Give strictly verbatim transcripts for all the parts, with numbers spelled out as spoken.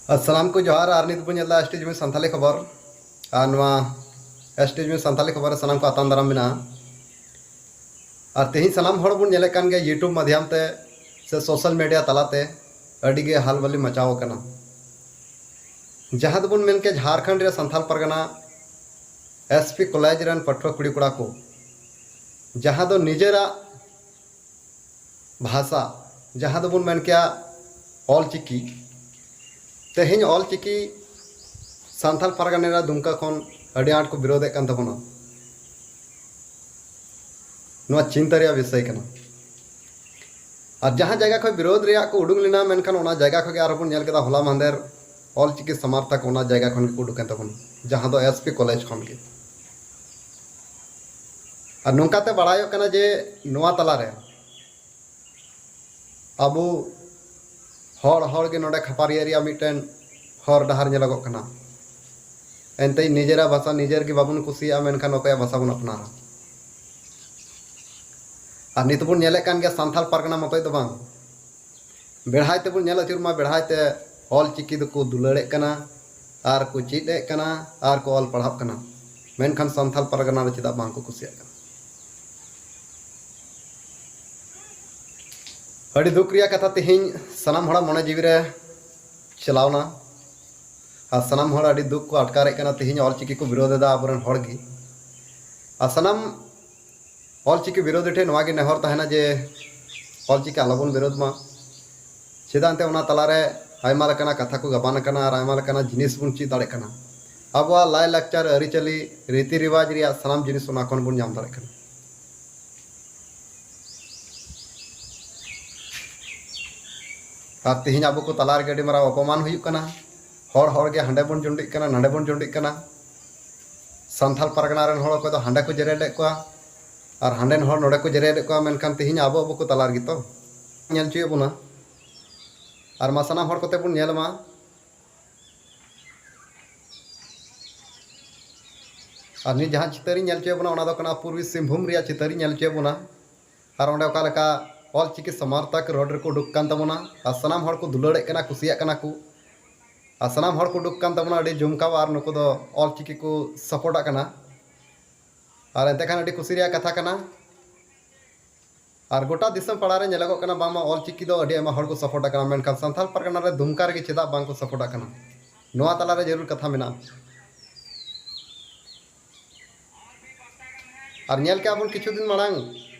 ᱟᱨ ᱥᱟᱱᱟᱢ ᱠᱚ ᱡᱚᱦᱟᱨ᱾ ᱟᱨ ᱱᱤᱛ ᱵᱚᱱ ᱧᱮᱞ ᱮᱫᱟ ᱮᱥ ᱴᱤ ᱡᱩᱢᱤ ᱥᱟᱱᱛᱟᱞᱤ ᱠᱷᱚᱵᱚᱨ᱾ ᱟᱨ ᱱᱚᱣᱟ ᱮᱥ ᱴᱤ ᱡᱩᱢᱤ ᱥᱟᱱᱛᱟᱞᱤ ᱠᱷᱚᱵᱚᱨ ᱨᱮ ᱥᱟᱱᱟᱢ ᱠᱚ ᱟᱛᱟᱝ ᱫᱟᱨᱟᱢ ᱢᱮᱱᱟᱜᱼᱟ᱾ ᱟᱨ ᱛᱮᱦᱮᱧ ᱥᱟᱱᱟᱢ ᱦᱚᱲ ᱵᱚᱱ ᱧᱮᱞᱮᱫ ᱠᱟᱱ ᱜᱮᱭᱟ, YouTube ᱢᱟᱫᱷᱭᱟᱢ ᱛᱮ ᱥᱮ social media ᱛᱟᱞᱟᱛᱮ ᱟᱹᱰᱤ ᱜᱮ ᱦᱟᱞᱵᱟᱞᱤ ᱢᱟᱪᱟᱣ ᱟᱠᱟᱱᱟ᱾ ᱡᱟᱦᱟᱸ ᱫᱚᱵᱚᱱ ᱢᱮᱱ ᱠᱮᱭᱟ, ᱡᱷᱟᱲᱠᱷᱚᱸᱰ ᱨᱮ ᱥᱟᱱᱛᱟᱞ ᱯᱟᱨᱜᱟᱱᱟ ᱮᱥ ᱯᱤ ᱠᱚᱞᱮᱡᱽ ᱨᱮᱱ ᱯᱟᱹᱴᱷᱩᱣᱟᱹ ᱠᱩᱲᱤ ᱠᱚᱲᱟ ᱠᱚ, ᱡᱟᱦᱟᱸ ᱫᱚ ᱱᱤᱡᱮᱨᱟᱜ ᱵᱷᱟᱥᱟ, ᱡᱟᱦᱟᱸ ᱫᱚᱵᱚᱱ ᱢᱮᱱ ᱠᱮᱭᱟ ᱚᱞ ᱪᱤᱠᱤ, ᱛᱮᱦᱮᱧ ᱚᱞ ᱪᱤᱠᱤ ᱥᱟᱱᱛᱟᱞ ᱯᱟᱨᱜᱟᱱᱟ ᱨᱮ ᱫᱩᱢᱠᱟ ᱠᱷᱚᱱ ᱟᱹᱰᱤ ᱟᱸᱴ ᱠᱚ ᱵᱤᱨᱳᱫᱮᱫ ᱠᱟᱱ ᱛᱟᱵᱚᱱᱟ᱾ ᱱᱚᱣᱟ ᱪᱤᱱᱛᱟᱹ ᱨᱮᱭᱟᱜ ᱵᱤᱥᱚᱭ ᱠᱟᱱᱟ᱾ ᱟᱨ ᱡᱟᱦᱟᱸ ᱡᱟᱭᱜᱟ ᱠᱷᱚᱱ ᱵᱤᱨᱳᱫ ᱨᱮᱭᱟᱜ ᱠᱚ ᱩᱰᱩᱠ ᱞᱮᱱᱟ, ᱢᱮᱱᱠᱷᱟᱱ ᱚᱱᱟ ᱡᱟᱭᱜᱟ ᱠᱷᱚᱱ ᱜᱮ ᱟᱨᱦᱚᱸ ᱵᱚᱱ ᱧᱮᱞ ᱠᱮᱫᱟ, ᱦᱚᱞᱟ ᱢᱟᱦᱫᱮᱨ ᱚᱞ ᱪᱤᱠᱤ ᱥᱚᱢᱚᱨᱛᱷᱚᱠ ᱚᱱᱟ ᱡᱟᱭᱜᱟ ᱠᱷᱚᱱ ᱜᱮᱠᱚ ᱩᱰᱩᱠ ᱮᱱ ᱛᱟᱵᱚᱱᱟ, ᱡᱟᱦᱟᱸ ᱫᱚ ᱮᱥ ᱯᱤ ᱠᱚᱞᱮᱡᱽ ᱠᱷᱚᱱ ᱜᱮ᱾ ᱟᱨ ᱱᱚᱝᱠᱟᱛᱮ ᱵᱟᱲᱟᱭᱚᱜ ᱠᱟᱱᱟ ᱡᱮ ᱱᱚᱣᱟ ᱛᱟᱞᱟᱨᱮ ᱟᱵᱚ ᱦᱚᱲ ᱦᱚᱲ ᱜᱮ ᱱᱚᱰᱮ ᱠᱷᱟᱯᱟᱨᱤᱭᱟᱹ ᱨᱮᱭᱟᱜ ᱢᱤᱫᱴᱮᱱ ᱦᱚᱨ ᱰᱟᱦᱟᱨ ᱧᱮᱞᱚᱜᱚᱜ ᱠᱟᱱᱟ᱾ ᱮᱱᱛᱮ ᱱᱤᱡᱮᱨᱟᱜ ᱵᱷᱟᱥᱟ ᱱᱤᱡᱮᱨ ᱜᱮ ᱵᱟᱵᱚᱱ ᱠᱩᱥᱤᱭᱟᱜᱼᱟ, ᱢᱮᱱᱠᱷᱟᱱ ᱚᱠᱚᱭᱟᱜ ᱵᱷᱟᱥᱟ ᱵᱚᱱ ᱟᱯᱱᱟᱨᱟ? ᱟᱨ ᱱᱤᱛ ᱵᱚᱱ ᱧᱮᱞᱮᱫ ᱠᱟᱱ ᱜᱮᱭᱟ, ᱥᱟᱱᱛᱟᱲ ᱯᱟᱨᱜᱟᱱᱟ ᱢᱚᱛᱚᱡ ᱫᱚ ᱵᱟᱝ, ᱵᱮᱲᱦᱟᱭ ᱛᱮᱵᱚᱱ ᱧᱮᱞ ᱟᱹᱪᱩᱨ ᱢᱟ, ᱵᱮᱲᱦᱟᱭ ᱛᱮ ᱚᱞ ᱪᱤᱠᱤ ᱫᱚᱠᱚ ᱫᱩᱞᱟᱹᱲᱮᱫ ᱠᱟᱱᱟ, ᱟᱨ ᱠᱚ ᱪᱮᱫ ᱮᱫ ᱠᱟᱱᱟ, ᱟᱨ ᱠᱚ ᱚᱞ ᱯᱟᱲᱦᱟᱜ ᱠᱟᱱᱟ, ᱢᱮᱱᱠᱷᱟᱱ ᱥᱟᱱᱛᱟᱲ ᱯᱟᱨᱜᱟᱱᱟ ᱨᱮ ᱪᱮᱫᱟᱜ ᱵᱟᱝ ᱠᱚ ᱠᱩᱥᱤᱭᱟᱜ ᱠᱟᱱᱟ? ᱟᱹᱰᱤ ᱫᱩᱠ ᱨᱮᱭᱟᱜ ᱠᱟᱛᱷᱟ, ᱛᱮᱦᱮᱧ ᱥᱟᱱᱟᱢ ᱦᱚᱲᱟᱜ ᱢᱚᱱᱮ ᱡᱤᱣᱤ ᱨᱮ ᱪᱟᱞᱟᱣᱱᱟ᱾ ᱟᱨ ᱥᱟᱱᱟᱢ ᱦᱚᱲ ᱟᱹᱰᱤ ᱫᱩᱠ ᱠᱚ ᱟᱴᱠᱟᱨᱮᱫ ᱠᱟᱱᱟ᱾ ᱛᱮᱦᱮᱧ ᱚᱞ ᱪᱤᱠᱤ ᱠᱚ ᱵᱤᱨᱳᱫ ᱮᱫᱟ ᱟᱵᱚᱨᱮᱱ ᱦᱚᱲ ᱜᱮ᱾ ᱟᱨ ᱥᱟᱱᱟᱢ ᱚᱞ ᱪᱤᱠᱤ ᱵᱤᱨᱳᱫᱷᱤ ᱴᱷᱮᱱ ᱱᱚᱣᱟ ᱜᱮ ᱱᱮᱦᱚᱨ ᱛᱟᱦᱮᱱᱟ ᱡᱮ ᱚᱞ ᱪᱤᱠᱤ ᱟᱞᱚᱵᱚᱱ ᱵᱤᱨᱳᱫᱷ ᱢᱟ᱾ ᱪᱮᱫᱟᱜ ᱮᱱᱛᱮ ᱚᱱᱟ ᱛᱟᱞᱟᱨᱮ ᱟᱭᱢᱟ ᱞᱮᱠᱟᱱᱟᱜ ᱠᱟᱛᱷᱟ ᱠᱚ ᱜᱟᱵᱟᱱ ᱟᱠᱟᱱᱟ ᱟᱨ ᱟᱭᱢᱟ ᱞᱮᱠᱟᱱᱟᱜ ᱡᱤᱱᱤᱥ ᱵᱚᱱ ᱪᱮᱫ ᱫᱟᱲᱮᱭᱟᱜ ᱠᱟᱱᱟ᱾ ᱟᱵᱚᱣᱟᱜ ᱞᱟᱭᱼᱞᱟᱠᱪᱟᱨ, ᱟᱹᱨᱤᱪᱟᱹᱞᱤ, ᱨᱤᱛᱤ ᱨᱮᱣᱟᱡᱽ ᱨᱮᱭᱟᱜ ᱥᱟᱱᱟᱢ ᱡᱤᱱᱤᱥ ᱚᱱᱟ ᱠᱷᱚᱱ ᱵᱚᱱ ᱧᱟᱢ ᱫᱟᱲᱮᱭᱟᱜ ᱠᱟᱱᱟ᱾ ᱟᱨ ᱛᱮᱦᱮᱧ ᱟᱵᱚ ᱠᱚ ᱛᱟᱞᱟ ᱨᱮᱜᱮ ᱟᱹᱰᱤ ᱢᱟᱨᱟᱝ ᱚᱯᱚᱢᱟᱱ ᱦᱩᱭᱩᱜ ᱠᱟᱱᱟ᱾ ᱦᱚᱲ ᱦᱚᱲ ᱜᱮ ᱦᱟᱸᱰᱮ ᱵᱚᱱ ᱡᱩᱸᱰᱤᱜ ᱠᱟᱱᱟ, ᱱᱟᱸᱰᱮ ᱵᱚᱱ ᱡᱩᱸᱰᱤᱜ ᱠᱟᱱᱟ᱾ ᱥᱟᱱᱛᱟᱲ ᱯᱟᱨᱜᱟᱱᱟ ᱨᱮᱱ ᱦᱚᱲ ᱚᱠᱚᱭ ᱫᱚ ᱦᱟᱸᱰᱮ ᱠᱚ ᱡᱮᱨᱮᱫᱮᱫ ᱠᱚᱣᱟ ᱟᱨ ᱦᱟᱸᱰᱮᱱ ᱦᱚᱲ ᱱᱚᱸᱰᱮ ᱠᱚ ᱡᱮᱨᱮᱫᱮᱫ ᱠᱚᱣᱟ, ᱢᱮᱱᱠᱷᱟᱱ ᱛᱮᱦᱮᱧ ᱟᱵᱚ ᱟᱵᱚ ᱠᱚ ᱛᱟᱞᱟ ᱨᱮᱜᱮ ᱛᱚ ᱧᱮᱞ ᱦᱚᱪᱚᱭᱮᱫ ᱵᱚᱱᱟ᱾ ᱟᱨ ᱢᱟ ᱥᱟᱱᱟᱢ ᱦᱚᱲ ᱠᱚᱛᱮ ᱵᱚᱱ ᱧᱮᱞ ᱢᱟ᱾ ᱟᱨ ᱱᱤᱛ ᱡᱟᱦᱟᱸ ᱪᱤᱛᱟᱹᱨᱤᱧ ᱧᱮᱞ ᱦᱚᱪᱚᱭᱮᱫ ᱵᱚᱱᱟ, ᱚᱱᱟ ᱫᱚ ᱠᱟᱱᱟ ᱯᱩᱨᱵᱤ ᱥᱤᱝᱵᱷᱩᱢ ᱨᱮᱭᱟᱜ ᱪᱤᱛᱟᱹᱨᱤᱧ ᱧᱮᱞ ᱦᱚᱪᱚᱭᱮᱫ ᱵᱚᱱᱟ᱾ ᱟᱨ ᱚᱸᱰᱮ ᱚᱠᱟ ᱞᱮᱠᱟ ᱚᱞ ᱪᱤᱠᱤ ᱥᱚᱢᱚᱨᱛᱷᱚᱠ ᱨᱳᱰ ᱨᱮᱠᱚ ᱩᱰᱩᱠ ᱠᱟᱱ ᱛᱟᱵᱚᱱᱟ ᱟᱨ ᱥᱟᱱᱟᱢ ᱦᱚᱲ ᱠᱚ ᱫᱩᱞᱟᱹᱲᱮᱫ ᱠᱟᱱᱟ, ᱠᱩᱥᱤᱭᱟᱜ ᱠᱟᱱᱟ ᱠᱚ᱾ ᱟᱨ ᱥᱟᱱᱟᱢ ᱦᱚᱲ ᱠᱚ ᱩᱰᱩᱠ ᱠᱟᱱ ᱛᱟᱵᱚᱱᱟ ᱟᱹᱰᱤ ᱡᱚᱢᱠᱟᱣ, ᱟᱨ ᱱᱩᱠᱩ ᱫᱚ ᱚᱞ ᱪᱤᱠᱤ ᱠᱚ ᱥᱟᱯᱳᱨᱴᱟᱜ ᱠᱟᱱᱟ᱾ ᱟᱨ ᱮᱱᱛᱮ ᱠᱷᱟᱱ ᱟᱹᱰᱤ ᱠᱩᱥᱤ ᱨᱮᱭᱟᱜ ᱠᱟᱛᱷᱟ ᱠᱟᱱᱟ᱾ ᱟᱨ ᱜᱚᱴᱟ ᱫᱤᱥᱚᱢ ᱯᱟᱲᱟ ᱨᱮ ᱧᱮᱞᱚᱜᱚᱜ ᱠᱟᱱᱟ ᱵᱟᱝᱢᱟ ᱚᱞ ᱪᱤᱠᱤ ᱫᱚ ᱟᱹᱰᱤ ᱟᱭᱢᱟ ᱦᱚᱲ ᱠᱚ ᱥᱟᱯᱳᱨᱴᱟᱜ ᱠᱟᱱᱟ, ᱢᱮᱱᱠᱷᱟᱱ ᱥᱟᱱᱛᱟᱲ ᱯᱟᱨᱜᱟᱱᱟ ᱨᱮ ᱫᱩᱢᱠᱟ ᱨᱮᱜᱮ ᱪᱮᱫᱟᱜ ᱵᱟᱝ ᱠᱚ ᱥᱟᱯᱳᱨᱴᱟᱜ ᱠᱟᱱᱟ? ᱱᱚᱣᱟ ᱛᱟᱞᱟᱨᱮ ᱡᱟᱹᱨᱩᱲ ᱠᱟᱛᱷᱟ ᱢᱮᱱᱟᱜᱼᱟ᱾ ᱟᱨ ᱧᱮᱞ ᱠᱮᱜᱼᱟ ᱵᱚᱱ ᱠᱤᱪᱷᱩ ᱫᱤᱱ ᱢᱟᱲᱟᱝ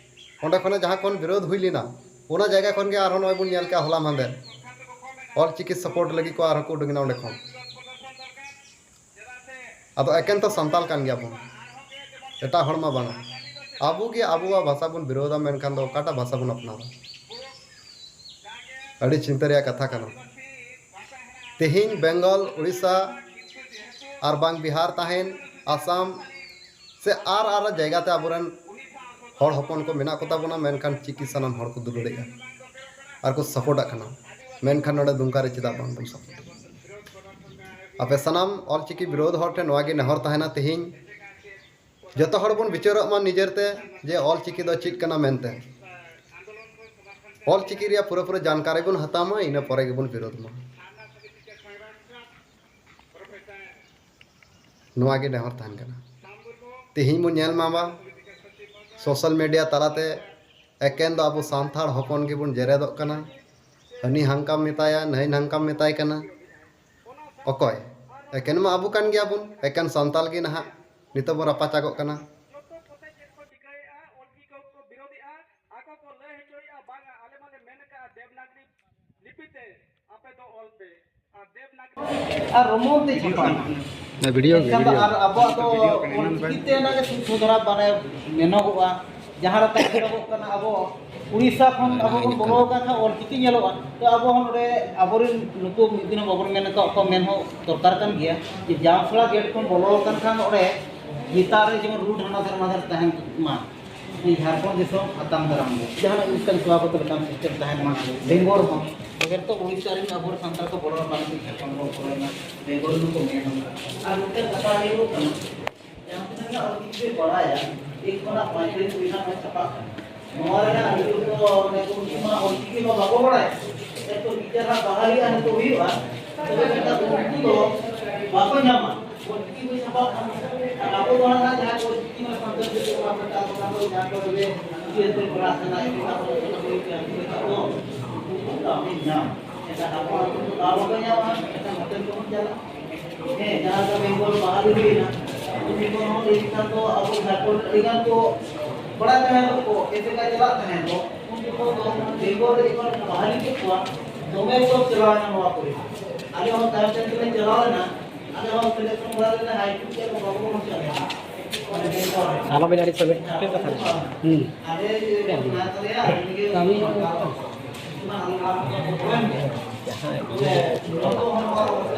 ᱚᱸᱰᱮ ᱠᱷᱚᱱᱟᱜ ᱡᱟᱦᱟᱸ ᱠᱷᱚᱱ ᱵᱤᱨᱳᱫᱷ ᱦᱩᱭ ᱞᱮᱱᱟ, ᱚᱱᱟ ᱡᱟᱭᱜᱟ ᱠᱷᱚᱱ ᱜᱮ ᱟᱨᱦᱚᱸ ᱱᱚᱜᱼᱚᱭ ᱵᱚᱱ ᱧᱮᱞ ᱠᱮᱜᱼᱟ ᱦᱚᱞᱟ ᱢᱟᱦᱫᱮᱨ ᱚᱞ ᱪᱤᱠᱤ ᱥᱟᱯᱳᱨᱴ ᱞᱟᱹᱜᱤᱫ ᱠᱚ ᱟᱨᱦᱚᱸ ᱠᱚ ᱩᱰᱩᱠ ᱮᱱᱟ ᱚᱸᱰᱮ ᱠᱷᱚᱱ᱾ ᱟᱫᱚ ᱮᱠᱮᱱ ᱛᱚ ᱥᱟᱱᱛᱟᱲ ᱠᱟᱱ ᱜᱮᱭᱟ ᱵᱚᱱ, ᱮᱴᱟᱜ ᱦᱚᱲ ᱢᱟ ᱵᱟᱝᱟ᱾ ᱟᱵᱚ ᱜᱮ ᱟᱵᱚᱣᱟᱜ ᱵᱷᱟᱥᱟ ᱵᱚᱱ ᱵᱤᱨᱳᱫᱟ, ᱢᱮᱱᱠᱷᱟᱱ ᱫᱚ ᱚᱠᱟᱴᱟᱜ ᱵᱷᱟᱥᱟ ᱵᱚᱱ ᱟᱯᱱᱟᱨᱟ? ᱟᱹᱰᱤ ᱪᱤᱱᱛᱟᱹ ᱨᱮᱭᱟᱜ ᱠᱟᱛᱷᱟ ᱠᱟᱱᱟ᱾ ᱛᱮᱦᱮᱧ ᱵᱮᱝᱜᱚᱞ, ᱩᱲᱤᱥᱥᱟ, ᱟᱨ ᱵᱟᱝ ᱵᱤᱦᱟᱨ ᱛᱟᱦᱮᱱ, ᱟᱥᱟᱢ ᱥᱮ ᱟᱨ ᱟᱨ ᱡᱟᱭᱜᱟ ᱛᱮ ᱟᱵᱚᱨᱮᱱ ᱦᱚᱲ ᱦᱚᱯᱚᱱ ᱠᱚ ᱢᱮᱱᱟᱜ ᱠᱚᱛᱟ ᱵᱚᱱᱟ, ᱢᱮᱱᱠᱷᱟᱱ ᱪᱤᱠᱤ ᱥᱟᱱᱟᱢ ᱦᱚᱲ ᱠᱚ ᱫᱩᱞᱟᱹᱲᱮᱜᱼᱟ ᱟᱨ ᱠᱚ ᱥᱟᱯᱳᱨᱴᱟᱜ ᱠᱟᱱᱟ᱾ ᱢᱮᱱᱠᱷᱟᱱ ᱱᱚᱰᱮ ᱫᱩᱢᱠᱟ ᱨᱮ ᱪᱮᱫᱟᱜ ᱵᱟᱝ ᱵᱚᱱ ᱥᱟᱯᱳᱨᱴ? ᱟᱯᱮ ᱥᱟᱱᱟᱢ ᱚᱞ ᱪᱤᱠᱤ ᱵᱤᱨᱳᱫᱷ ᱦᱚᱲ ᱴᱷᱮᱱ ᱱᱚᱣᱟ ᱜᱮ ᱱᱮᱦᱚᱨ ᱛᱟᱦᱮᱱᱟ, ᱛᱮᱦᱮᱧ ᱡᱚᱛᱚ ᱦᱚᱲ ᱵᱚᱱ ᱵᱤᱪᱟᱹᱨᱚᱜ ᱢᱟ ᱱᱤᱡᱮᱨ ᱛᱮ ᱡᱮ ᱚᱞ ᱪᱤᱠᱤ ᱫᱚ ᱪᱮᱫ ᱠᱟᱱᱟ ᱢᱮᱱᱛᱮ᱾ ᱚᱞ ᱪᱤᱠᱤ ᱨᱮᱭᱟᱜ ᱯᱩᱨᱟᱹ ᱯᱩᱨᱟᱹ ᱡᱟᱱᱠᱟᱨᱤ ᱵᱚᱱ ᱦᱟᱛᱟᱣ ᱢᱟ, ᱤᱱᱟᱹ ᱯᱚᱨᱮ ᱜᱮᱵᱚᱱ ᱵᱤᱨᱳᱫᱷ ᱢᱟ᱾ ᱱᱚᱣᱟ ᱜᱮ ᱱᱮᱦᱚᱨ ᱛᱟᱦᱮᱱ ᱠᱟᱱᱟ᱾ ᱛᱮᱦᱮᱧ ᱵᱚᱱ ᱧᱮᱞ ᱢᱟ ᱵᱟ, ᱥᱳᱥᱟᱞ ᱢᱤᱰᱤᱭᱟ ᱛᱟᱞᱟᱛᱮ ᱮᱠᱮᱱ ᱫᱚ ᱟᱵᱚ ᱥᱟᱱᱛᱟᱲ ᱦᱚᱯᱚᱱ ᱜᱮᱵᱚᱱ ᱡᱮᱨᱮᱫᱚᱜ ᱠᱟᱱᱟ᱾ ᱦᱟᱹᱱᱤ ᱦᱟᱝᱠᱟᱢ ᱢᱮᱛᱟᱭᱟ, ᱱᱟᱹᱭ ᱱᱟᱝᱠᱟᱢ ᱢᱮᱛᱟᱭ ᱠᱟᱱᱟ᱾ ᱚᱠᱚᱭ? ᱮᱠᱮᱱ ᱢᱟ ᱟᱵᱚ ᱠᱟᱱ ᱜᱮᱭᱟᱵᱚᱱ, ᱮᱠᱮᱱ ᱥᱟᱱᱛᱟᱲ ᱜᱮ ᱱᱟᱦᱟᱜ ᱱᱤᱛᱚᱜ ᱵᱚᱱ ᱨᱟᱯᱟᱪᱟᱜᱚᱜ ᱠᱟᱱᱟ᱾ ᱟᱠᱚ ᱠᱚ ᱞᱟᱹᱭ ᱦᱚᱪᱚᱭᱮᱫᱼᱟ, ᱵᱟᱝᱟ, ᱟᱞᱮ ᱢᱟᱞᱮ ᱢᱮᱱ ᱟᱠᱟᱫᱼᱟ ᱫᱮᱵᱽᱱᱟᱜᱽᱨᱤ ᱞᱤᱯᱤ ᱛᱮ ᱟᱯᱮ ᱫᱚ ᱚᱞ ᱯᱮ, ᱟᱨ ᱫᱮᱵᱽᱱᱟᱜᱽᱨᱤ ᱟᱨ ᱨᱳᱢᱟᱱ ᱛᱮ ᱪᱷᱟᱯᱟ᱾ ᱵᱷᱤᱰᱤᱭᱳ ᱜᱮ, ᱮᱱᱠᱷᱟᱱ ᱫᱚ ᱵᱷᱤᱰᱤᱭᱳ᱾ ᱟᱨ ᱟᱵᱚᱣᱟᱜ ᱫᱚ ᱚᱞ ᱪᱤᱠᱤ ᱛᱮ ᱚᱱᱟ ᱜᱮ ᱥᱩᱫᱽᱫᱷᱚ ᱫᱷᱟᱨᱟ ᱢᱟᱱᱮ ᱢᱮᱱᱚᱜᱚᱜᱼᱟ᱾ ᱡᱟᱦᱟᱸ ᱞᱮᱠᱟ ᱧᱮᱞᱚᱜᱚᱜ ᱠᱟᱱᱟ, ᱟᱵᱚ ᱩᱲᱤᱥᱥᱟ ᱠᱷᱚᱱ ᱟᱵᱚ ᱵᱚᱱ ᱵᱚᱞᱚ ᱟᱠᱟᱱ ᱠᱷᱟᱱ ᱚᱞ ᱪᱤᱠᱤ ᱧᱮᱞᱚᱜᱼᱟ᱾ ᱛᱚ ᱟᱵᱚ ᱦᱚᱸ ᱱᱚᱰᱮ ᱟᱵᱚᱨᱮᱱ ᱱᱩᱠᱩ ᱢᱤᱫ ᱫᱤᱱ ᱦᱚᱸ ᱵᱟᱵᱚᱱ ᱢᱮᱱ ᱟᱠᱟᱫ ᱠᱚᱣᱟ, ᱢᱮᱱ ᱦᱚᱸ ᱫᱚᱨᱠᱟᱨ ᱠᱟᱱ ᱜᱮᱭᱟ ᱡᱮ ᱡᱟᱢᱥᱚᱲᱟ ᱜᱮᱴ ᱠᱷᱚᱱ ᱵᱚᱞᱚ ᱟᱠᱟᱱ ᱠᱷᱟᱱ ᱚᱸᱰᱮ ᱜᱤᱛᱟ ᱨᱮ ᱡᱮᱢᱚᱱ ᱨᱩᱴ ᱦᱟᱱᱟ ᱫᱷᱟᱨᱮ ᱱᱚᱣᱟ ᱫᱷᱟᱨᱮ ᱛᱟᱦᱮᱱ ᱢᱟ᱾ ᱡᱷᱟᱲᱠᱷᱚᱸᱰ ᱫᱤᱥᱚᱢ ᱟᱛᱟᱝ ᱫᱟᱨᱟᱢ ᱫᱚ ᱡᱟᱦᱟᱱᱟᱜ ᱢᱤᱫᱴᱟᱝ ᱥᱚᱵᱷᱟᱯᱚᱛᱤ ᱞᱮᱠᱟᱱ ᱥᱤᱥᱴᱮᱢ ᱛᱟᱦᱮᱱ ᱢᱟ᱾ ᱵᱮᱝᱜᱚᱞ ᱦᱚᱸ ᱵᱮᱜᱚᱨ ᱛᱚ ᱩᱲᱤᱥᱥᱟ ᱨᱮᱱ ᱟᱵᱚ ᱥᱟᱱᱛᱟᱲ ᱠᱚ ᱵᱚᱞᱚ ᱵᱟᱝ ᱴᱷᱤᱠ ᱡᱷᱟᱲᱠᱷᱚᱸᱰ ᱵᱚᱱ ᱵᱚᱞᱚᱭᱮᱱᱟ, ᱵᱮᱝᱜᱚᱞ ᱨᱮᱱ ᱠᱚ ᱢᱮᱱ ᱟᱠᱟᱫᱟ᱾ ᱟᱨ ᱢᱤᱫᱴᱟᱝ ᱠᱟᱛᱷᱟ ᱦᱩᱭᱩᱜ ᱠᱟᱱᱟ, ᱡᱟᱦᱟᱸ ᱛᱤᱱᱟᱹᱜ ᱜᱮ ᱚᱞ ᱪᱤᱠᱤ ᱯᱮ ᱵᱟᱲᱟᱭᱟ, ᱮᱠ ᱠᱷᱚᱱᱟᱜ ᱯᱟᱸᱪ ᱫᱤᱱ ᱦᱩᱭᱱᱟ ᱱᱚᱜᱼᱚᱭ ᱪᱷᱟᱯᱟᱜ ᱠᱟᱱᱟ᱾ ᱱᱚᱣᱟ ᱨᱮᱱᱟᱜ ᱟᱹᱰᱤ ᱡᱳᱨ ᱠᱚ ᱢᱟᱱᱮ ᱠᱚ ᱩᱱᱠᱩ ᱢᱟ ᱚᱞ ᱪᱤᱠᱤ ᱢᱟ ᱵᱟᱠᱚ ᱵᱟᱲᱟᱭᱟ, ᱮᱠ ᱛᱚ ᱵᱤᱪᱟᱨ ᱦᱟᱸᱜ ᱵᱟᱦᱟᱞᱤᱜᱼᱟ, ᱱᱤᱛᱚᱜ ᱦᱩᱭᱩᱜᱼᱟ, ᱩᱱᱠᱩ ᱫᱚ ᱵᱟᱠᱚ ᱧᱟᱢᱟ᱾ ᱚᱞᱪᱤᱠᱤ ᱵᱚᱱ ᱪᱷᱟᱯᱟᱣ ᱠᱷᱟᱱ, ᱟᱨ ᱟᱵᱚ ᱱᱚᱣᱟ ᱨᱮᱱᱟᱜ ᱡᱟᱦᱟᱸ ᱚᱞᱪᱤᱠᱤ ᱢᱟ ᱥᱟᱱᱛᱟᱲ ᱛᱮ ᱚᱞ ᱯᱟᱲᱦᱟᱣ ᱠᱟᱛᱮ ᱟᱵᱚ ᱥᱟᱱᱛᱟᱲ ᱡᱟᱦᱟᱸ ᱠᱚᱨᱮ ᱜᱮ ᱪᱤᱠᱤ ᱛᱮ ᱯᱟᱲᱦᱟᱜ ᱠᱟᱱᱟ, ᱮᱴᱟᱜ ᱠᱚᱨᱮ ᱠᱷᱚᱱᱟᱜ ᱠᱚ ᱦᱤᱡᱩᱜᱼᱟ, ᱩᱱᱠᱩ ᱫᱚ ᱟᱵᱚ ᱧᱟᱢ, ᱮᱴᱟᱜ ᱟᱵᱚ ᱫᱟᱣ ᱵᱟᱠᱚ ᱧᱟᱢᱟ, ᱮᱴᱟᱜ ᱦᱚᱲ ᱴᱷᱮᱱ ᱠᱚ ᱪᱟᱞᱟᱜᱼᱟ᱾ ᱦᱮᱸ, ᱡᱟᱦᱟᱸ ᱞᱮᱠᱟ ᱵᱮᱝᱜᱚᱞ ᱵᱟᱦᱟᱞᱤ ᱦᱩᱭᱱᱟ, ᱩᱱ ᱡᱚᱠᱷᱚᱱ ᱦᱚᱸ ᱞᱟᱹᱭ ᱞᱮᱠᱷᱟᱱ ᱫᱚ ᱟᱵᱚ ᱡᱷᱟᱲᱠᱷᱚᱸᱰ ᱟᱹᱰᱤ ᱜᱟᱱ ᱠᱚ ᱵᱟᱲᱟᱭ ᱛᱟᱦᱮᱸ ᱠᱚ, ᱮᱥᱮᱠᱟ ᱪᱟᱞᱟᱜ ᱛᱟᱦᱮᱸ ᱠᱚ, ᱩᱱ ᱡᱚᱠᱷᱚᱱ ᱫᱚ ᱵᱮᱝᱜᱚᱞ ᱨᱮ ᱡᱚᱠᱷᱚᱱ ᱵᱟᱦᱟᱞᱤ ᱠᱮᱫ ᱠᱚᱣᱟ, ᱫᱚᱢᱮ ᱠᱚ ᱪᱟᱞᱟᱣᱮᱱᱟ ᱱᱚᱣᱟ ᱠᱚᱨᱮ᱾ ᱟᱞᱮ ᱦᱚᱸ ᱛᱟᱭᱚᱢ ᱛᱮ ᱞᱮ ᱪᱟᱞᱟᱣ ᱞᱮᱱᱟ, ᱟᱞᱮ ᱦᱚᱸ ᱥᱮᱞᱮᱫ ᱠᱚ ᱵᱟᱲᱟ ᱞᱮᱱᱟ, ᱦᱟᱭ ᱠᱚᱨᱴ ᱨᱮ ᱵᱟᱵᱚᱱ ᱪᱟᱞᱟᱜᱼᱟ᱾ ᱟᱞᱚᱵᱤᱱ ᱟᱹᱲᱤᱥᱚᱜ, ᱢᱤᱫᱴᱮᱱ ᱠᱟᱛᱷᱟ ᱢᱮᱱᱟᱜᱼᱟ᱾ ᱦᱩᱸ᱾ ᱠᱟᱹᱢᱤ ᱦᱚᱲ ᱫᱚ ᱡᱟᱦᱟᱸᱭ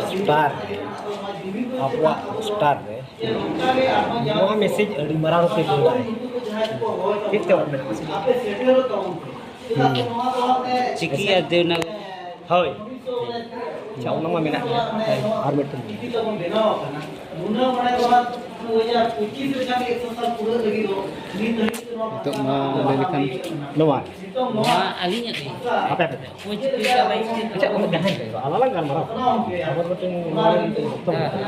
ᱥᱴᱟᱨ, ᱟᱵᱚᱣᱟᱜ ᱥᱴᱟᱨ ᱨᱮ ᱱᱚᱣᱟ ᱢᱮᱥᱮᱡᱽ ᱟᱹᱰᱤ ᱢᱟᱨᱟᱝ ᱛᱮ ᱵᱷᱮᱡᱟᱭ᱾ ᱪᱮᱫ ᱛᱮ ᱚᱞ ᱢᱮᱱᱟᱜᱼᱟ? ᱦᱩᱸ᱾ ᱪᱤᱠᱤ ᱟᱨ ᱫᱮᱵᱽᱱᱟᱜᱚᱨᱤ᱾ ᱦᱳᱭ᱾ ᱟᱪᱪᱷᱟ, ᱚᱱᱟ ᱢᱟ ᱢᱮᱱᱟᱜ ᱜᱮᱭᱟ᱾ ᱦᱳᱭ, ᱟᱨ ᱢᱤᱫᱴᱮᱱ᱾ ᱱᱤᱛᱚᱜ ᱢᱟ ᱞᱟᱹᱭ ᱞᱮᱠᱷᱟᱱ ᱱᱚᱣᱟ᱾ ᱱᱚᱣᱟ ᱟᱹᱞᱤᱧᱟᱜ ᱜᱮ᱾ ᱟᱯᱮ ᱟᱯᱮ ᱛᱮ᱾ ᱚᱠᱚᱭ ᱪᱤᱠᱟᱹᱭᱮᱫᱟ ᱵᱟᱭ ᱪᱤᱠᱟᱹᱭᱮᱫᱟ᱾ ᱟᱪᱪᱷᱟ, ᱚᱱᱟ ᱡᱟᱦᱟᱸᱭ ᱜᱮ, ᱟᱞᱟᱝ ᱞᱟᱝ ᱜᱟᱞᱢᱟᱨᱟᱣ᱾ ᱟᱵᱚ ᱢᱤᱫᱴᱮᱱ ᱱᱚᱣᱟ ᱨᱮ ᱢᱤᱫᱴᱮᱱ ᱵᱚᱠᱛᱚᱵᱚ ᱢᱮᱱᱟᱜᱼᱟ᱾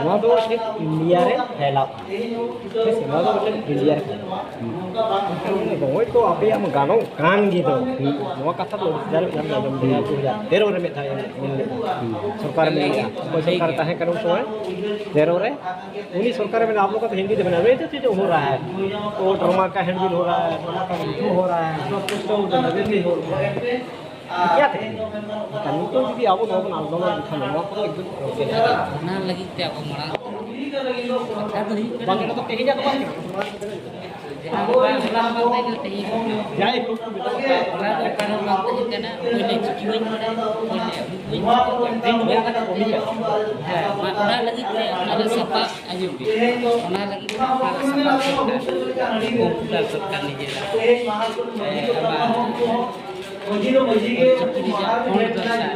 ᱱᱚᱣᱟ ᱫᱚ ᱪᱮᱫ ᱤᱱᱰᱤᱭᱟ ᱨᱮ ᱯᱷᱮᱞᱟᱣ ᱠᱟᱱᱟ᱾ ᱦᱮᱸ ᱥᱮ, ᱱᱚᱣᱟ ᱫᱚ ᱢᱤᱫᱴᱮᱱ ᱤᱱᱰᱤᱭᱟ ᱨᱮ ᱯᱷᱮᱞᱟᱣ ᱠᱟᱱᱟ᱾ ᱦᱩᱸ᱾ ᱮᱱᱠᱷᱟᱱ ᱨᱚᱦᱚᱭ ᱛᱚ ᱟᱯᱮᱭᱟᱜ ᱢᱟ ᱜᱟᱱᱚᱜ ᱠᱟᱱ ᱜᱮ ᱫᱚ᱾ ᱦᱩᱸ᱾ ᱱᱚᱣᱟ ᱠᱟᱛᱷᱟ ᱫᱚ ᱟᱹᱰᱤ ᱪᱮᱦᱨᱟ ᱧᱟᱢ ᱞᱮᱫᱟ, ᱦᱩᱸ᱾ ᱫᱩ ᱦᱟᱡᱟᱨ ᱛᱮᱨᱚ ᱨᱮ ᱢᱤᱫ ᱫᱷᱟᱣ ᱮᱢ ᱢᱮᱱ ᱞᱮᱫᱟ᱾ ᱦᱩᱸ᱾ ᱥᱚᱨᱠᱟᱨ ᱮ ᱢᱮᱱ ᱞᱮᱫᱟ, ᱚᱠᱚᱭ ᱥᱚᱨᱠᱟᱨ ᱮ ᱛᱟᱦᱮᱸ ᱠᱟᱱᱟ ᱩᱱ ᱥᱚᱢᱚᱭ? ᱛᱮᱨᱚ ᱨᱮ᱾ ᱩᱱᱤ ᱥᱚᱨᱠᱟᱨ ᱮ ᱢᱮᱱᱟ, ᱟᱯ ᱞᱳᱜ ᱠᱟ ᱛᱚ ᱦᱤᱱᱫᱤ ᱛᱮ ᱢᱮᱱᱟ, ᱢᱮᱱᱛᱮ ᱪᱮᱫ ᱦᱚ ᱨᱟᱦᱟ ᱦᱟᱭ, ᱳ ᱰᱨᱟᱢᱟ ᱠᱟ ᱦᱮᱱᱰᱵᱤᱞ ᱦᱚ ᱨᱟᱦᱟ ᱦᱟᱭ, ᱰᱨᱟᱢᱟ ᱠᱟ ᱨᱤᱵᱷᱤᱭᱩ ᱦᱚ ᱨᱟᱦᱟ ᱦᱟᱭ, ᱥᱚᱵ ᱠᱩᱪ ᱛᱚ ᱩᱫᱷᱟᱨ ᱱᱚᱡᱚᱨ ᱱᱟᱦᱤ ᱦᱳ ᱨᱟᱦᱟ ᱦᱟᱭ᱾ ᱠᱭᱟ ᱛᱮ? ᱱᱤᱛᱚᱜ ᱡᱩᱫᱤ ᱟᱵᱚ ᱱᱚᱣᱟ ᱵᱚᱱ ᱟᱱᱫᱳᱞᱚᱱ ᱞᱮᱠᱷᱟᱱ ᱱᱚᱣᱟ ᱠᱚᱫᱚ ᱮᱠᱫᱚᱢ ᱚᱱᱟ ᱞᱟᱹᱜᱤᱫ ᱛᱮ ᱟᱵᱚ ᱢᱟᱲᱟᱝ ᱠᱟᱛᱷᱟ ᱫᱚ ᱦᱩᱭᱩᱜ ᱠᱟᱱᱟ᱾ ᱵᱟᱝ, ᱱᱚᱣᱟ ᱫᱚ ᱛᱮᱦᱮᱧᱟᱜ ᱫᱚ ᱵᱟᱝ ᱠᱟᱱᱟ᱾ ᱡᱟᱭᱦᱳᱠ, ᱚᱱᱟ ᱫᱚ ᱠᱟᱨᱚᱱ ᱵᱟᱝ ᱛᱟᱦᱮᱸ ᱠᱟᱱᱟ, ᱚᱠᱚᱭ ᱞᱟᱹᱭ ᱪᱤᱠᱤ ᱵᱟᱹᱧ ᱵᱟᱲᱟᱭᱟ, ᱚᱠᱚᱭ ᱞᱟᱹᱭ ᱟᱵᱚ ᱵᱟᱹᱧ ᱵᱟᱲᱟᱭᱟ, ᱚᱱᱟ ᱞᱟᱹᱜᱤᱫ ᱛᱮ ᱚᱱᱟ ᱨᱮ ᱥᱟᱯᱟᱵ ᱟᱸᱡᱚᱢ ᱵᱤᱱ, ᱚᱱᱟ ᱞᱟᱹᱜᱤᱫ ᱛᱮ ᱚᱱᱟ ᱨᱮ ᱥᱟᱯᱟᱵ ᱫᱚᱨᱠᱟᱨ, ᱠᱚᱢᱯᱤᱭᱩᱴᱟᱨ ᱫᱚᱨᱠᱟᱨ ᱱᱤᱡᱮᱨᱟᱜ᱾ ᱦᱮᱸ, ᱟᱵᱟᱨ ᱪᱤᱠᱤ ᱨᱮᱭᱟᱜ ᱯᱷᱚᱱᱴ ᱫᱚᱨᱠᱟᱨ᱾